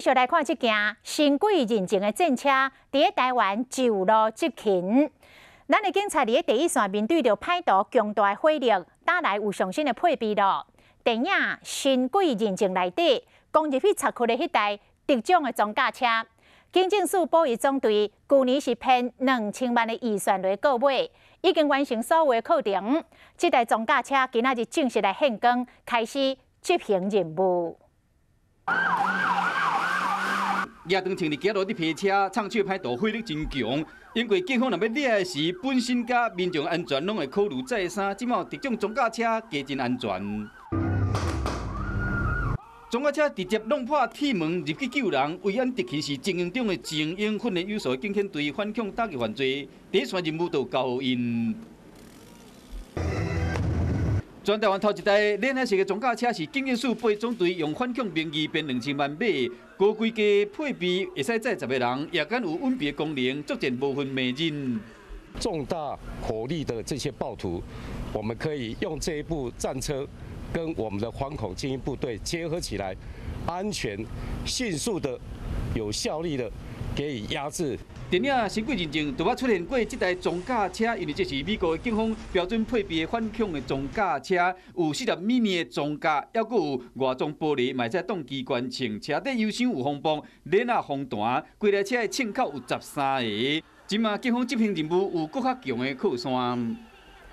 續來看這件神鬼認證的戰車，佇咧臺灣就路執勤。咱的警察佇咧第一線面對著歹徒強大的火力，打來有上新的配備咯。電影《神鬼認證》內底，攻入去賊窟的彼台特種的裝甲車，警政署保育總隊舊年是編2000萬的預算來購買，已經完成所有的課程。這台裝甲車今仔日正式來獻光，開始執行任務。舉長穿佇街路佇皮車，藏手歹徒火力真強。因為警方若欲掠的時，本身佮民眾安全攏會考慮再三。這馬特種裝甲車加真安全。裝甲車直接弄破鐵門入去救人，維安特勤是精英中的精英，訓練有素的警犬隊反恐打擊犯罪，第一線任務就交𪜶。全臺灣頭一台練習式的裝甲車是警政署八總隊用反恐名義編2000萬買，高規格配備會使載10個人，夜間有隱蔽功能，作戰無分明日。重大火力的這些暴徒，我們可以用這一部戰車跟我們的反恐精英部隊結合起來，安全、迅速的、有效率的給予壓制。電影《神鬼認證》就捌出現過這台裝甲車，因為這是美國的警方標準配備的反恐的裝甲車，有40米的裝甲，猶閣有外裝玻璃，嘛會使擋機關槍，車底油箱有風泵，鏈仔風彈，規台車的槍口有13个。這馬警方執行任務有閣較強的靠山。